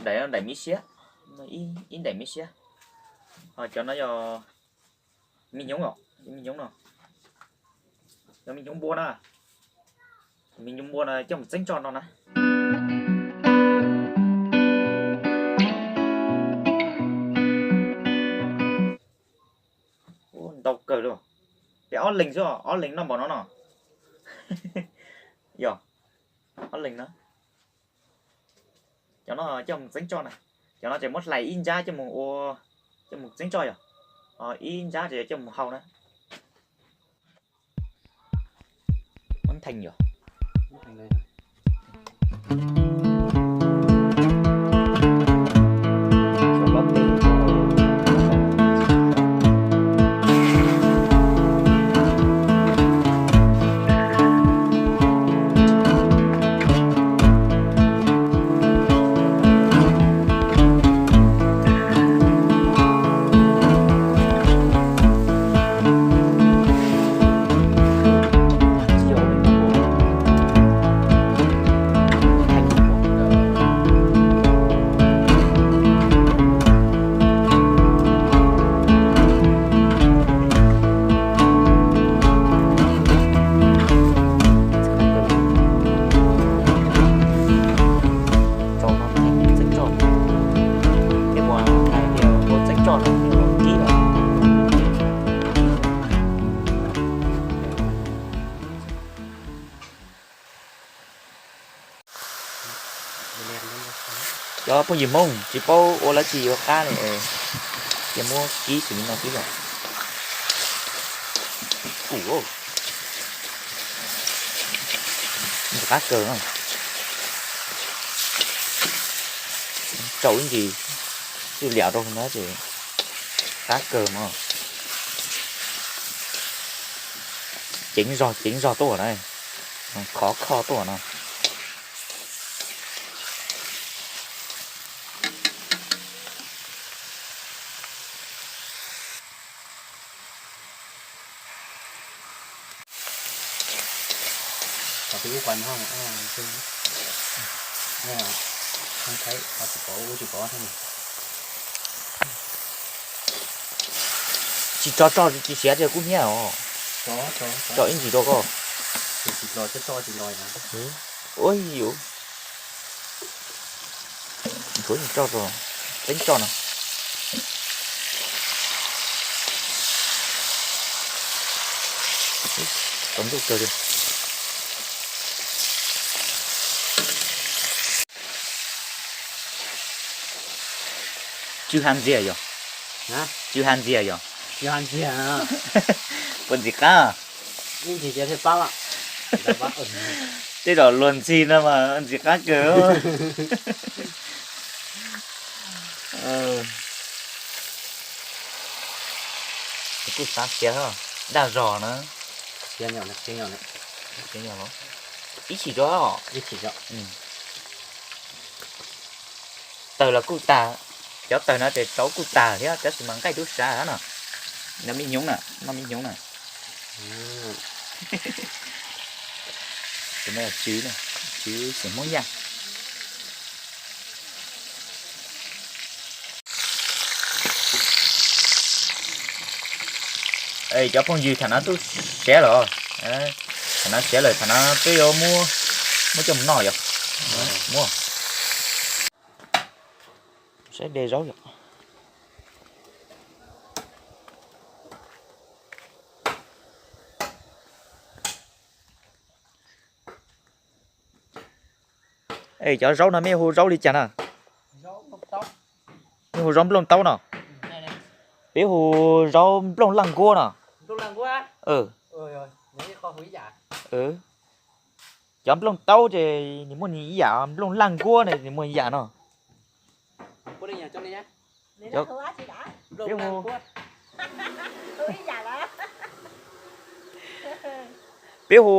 Daim no daim me siab, ib daim me siab. Cov no yog me nyuv os, me nyuv no, yog me nyuv npua na. Me nyuv npua no coj mus txeeb tsoj no na. Ntau kawg li. Peb ob leeg xwb, ob leeg noj npaum no no. Yog, ob leeg na. Cov no coj mus txeeb tsoj na. Cov no ces muab hlais ib nrab coj mus ua, coj mus txeeb tsoj yog, ib nrab ces coj mus hau na. Muab ntheej yog. Rau no txeeb tsoj, tej uas hais tias ua txeeb tsoj no ua kib lawm. Cov phooj ywg Hmoob tsis paub ua dab tsi ua qab li, ces muab kib xws li no xwb yom. Kuj ntxim qab kawg no. Rau ib ntsis twj liam rau na ces qab kawg mog. Ceev zog ceev zog tuaj na, khov kho tuaj no. Tsis tso tso tsis siav tias kub hnyiab os. Tso ib ntsis rau koj. Ua yuv. Nthuav tso rau, teeb tso no. Tsaus ntuj kawg li. Tsw ha ntxiag yog, tsw ha ntxiag yog, puas ntxim qab? Tej zaum luag ntxhi no mas ntxim qab kawg. Kuj xav siav daj zog na. Ib chim rau. Tawg los kuj tag, cov tawg no ces rauv kuj tag thiab tab sis mas nqaij tub sab no. Noj me hnyuv na, noj me hnyuv na. Tus no tswv, tswv xeem Hmoob Yaj. Cov phooj ywg, tham no twb siav lawm, tham no siav lawm, tham no peb yuav muab, muab coj mus noj yom. Muab saib de zaub yom. Es cov zaub no mej hu zaub li cas na? Mej hu zaub nplooj taub no. Peb hu zaub nplooj laj nkuab no. Cov nplooj taub ces nws muaj nws ib yam, nplooj laj nkuab ne nws muaj ib yam no. Peb hu, peb hu,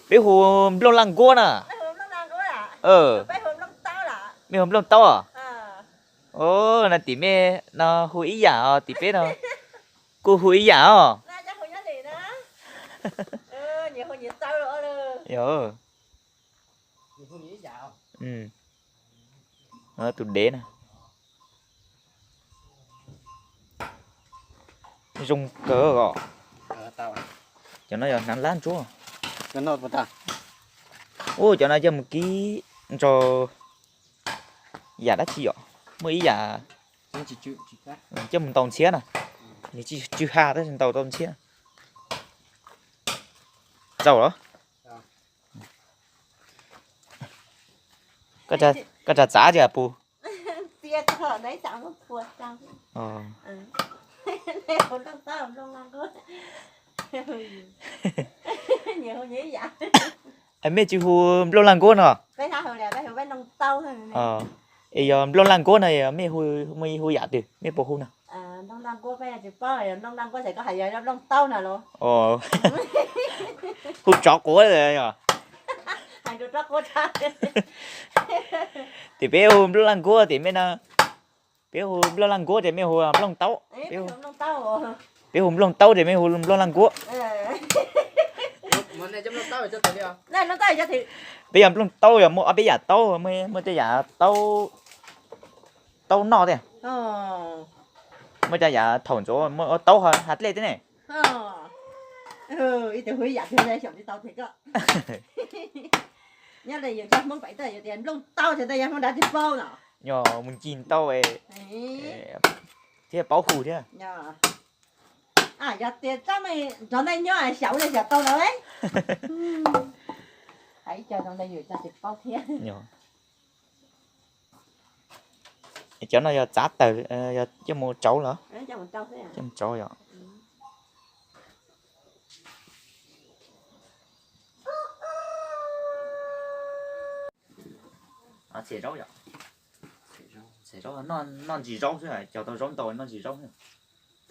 peb hu nplooj laj nkuab na. Mej hu nplooj taub os. Os, no tim mej no hu ib yam os, tim peb no kuj hu ib yam os. Yog. Tus dev na. Zoo kawg os. Cov no yog hnav lab ntsuab. Ua cov no coj mus kib nrog yam dab tsi yom? Muaj ib yam coj mus ntaus ntxhiab na. Nws tsis tsw ha tab sis ntaus tau ntxhiab. Txaus los? Koj tsa txav tias pus. Mej tsis hu nplooj laj nkuab no? Es yog nplooj laj nkuab no mej hu, muaj ib hu yam twg mej puas hu no? Hu tsov quav yog. Ces peb hu nplooj laj nkuab ces mej no, peb hu nplooj laj nkuab ces mej hu nplooj taub. Peb hu nplooj taub ces mej hu nplooj laj nkuab. Peb yog nplooj taub yog muaj ob peb yam taub, muaj tej yam taub noj thiab, muaj tej yam thaum ntxuav muaj taub hav dlej thiab ne. Yog mus ncig ntau thiab paub hu thiab. Yog tias nrog nej nyob xyaum li xyaum tau lawm. Hais ib co zoo li yus cov tsis paub thiab. Cov no yog txav tawm, yog coj mus tsauv los? Coj mus tsauv yom. Txhia zaub yom. Txhia zaub, noj ntsis zaub xwb, cog tau zaub ntau noj ntsis zaub xwb.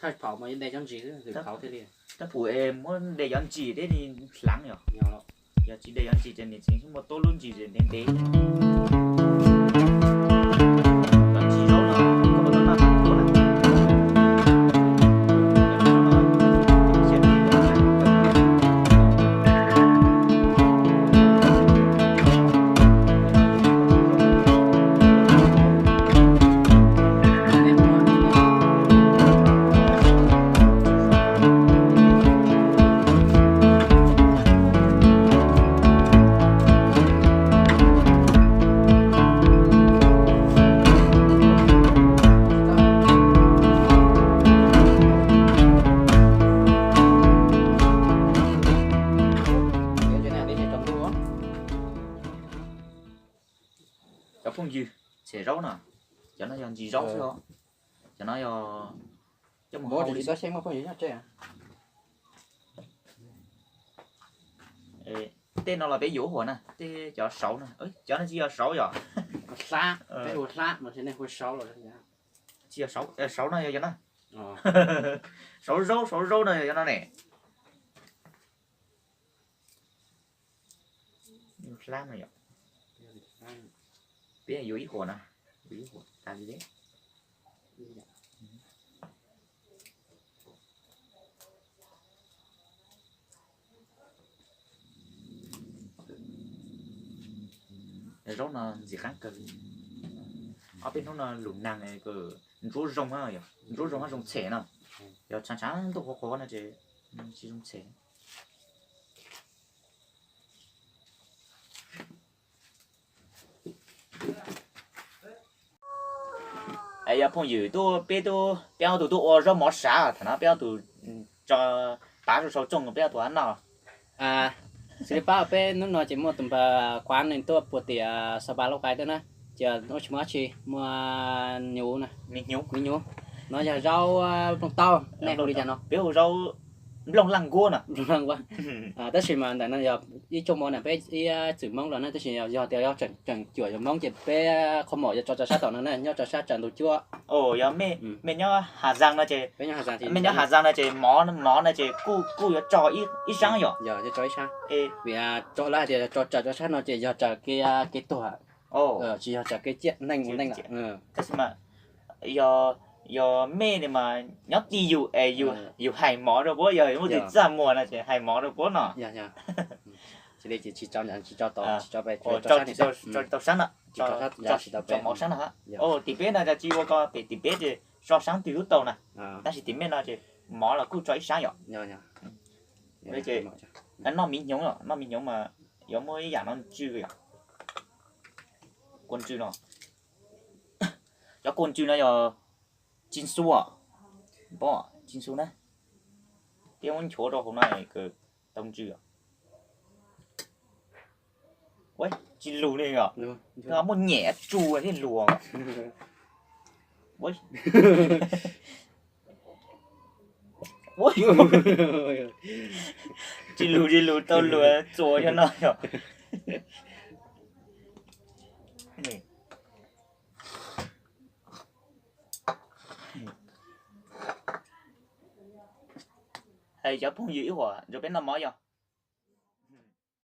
Thaj pum muab nte cov ntsis thiaj li hlaav yom. Yog tsis nte cov ntsis ces nws tseem muaj tuab lub ntsis ntev ntev. Cov phooj ywg, txhia zaub no, cov no yog ntsis zaub xwb os. Cov no yog coj mus hau li. Tej no los peb yuav huam na, tej cov saud na, cov no tsis yog saud yom. Tsis yog saud, saud no yog cov no. Saud zaub, saud zaub no yog cov no ne. Hlab no yom. Peb yuav ib huam na, yuav ib huam tas li. Zaub no ntxim qab kawg. Ob peb hnub no lus neeg ntsuab zoo, ntsuab zoo zoo txhem no. Yog tshav tshav ntuj qhuav qhuav no ces tsis zoo txhem. Yog phooj ywg tuaj, peb tuaj, peb ob tug tuaj ua zaub mov sav, thaum no peb ob tug tso tav rau saum txooj peb ob tug noj. Xws li pab peb hnub no ces muaj tus npawg Kuav nws tuaj puag tim Sa Pa Lauj Kais tuaj na, ces ua tsis muaj dab tsi, muaj nyuv na, me nyuv. No yog zaub nplooj taub, nej hu li cas no? Peb hu zaub nplooj laj nkuab no. Tab sis mas ntawm no yog ib tsoom Hmoob na, peb ib txwm Hmoob los na, tab sis yog tias yog tseem cuam yog Hmoob ces peb qhov maum yuav tso rau sab tom no na, nyob rau sab tsaus ntuj cuab. Yog mej nyob Hà Giang no ces, mej nyob Hà Giang no ces mov, mov no ces kuj yuav tso ib sab yom. Vim lawv hais tias tso raws rau sab no ces yog raws kev tuag, tsis yog raws kev ciaj neeg ua neej lawm. Tab sis mas yog, yog mej ne mas nyob tij yus es yus hais mov rau puab, yog muaj tus txaj muag no ces hais mov rau puab no. Tsis tso, tsis tso tau, tsis tso, tso tau sab na, tso mov sab na. Tim peb no tsis ua ko, tim peb ces tso sab twg twb tau na, tab sis tim peb no ces mov los kuj tso ib sab yom. Noj miv hnyuv, noj miv hnyuv mas yuav muaj ib yam no ntsw yom. Kua ntsw no, cov kua ntsw no yog tsis xu, tsis xu na, peb muab nchuav rau hauv no tau ntsw. Tsis lug li os, muaj nyem tsu thiaj lug. Tsis lug, tsis lug, tau luag txuas yog no yog. Hais cov phooj ywg ib huam nrog peb noj mov yog.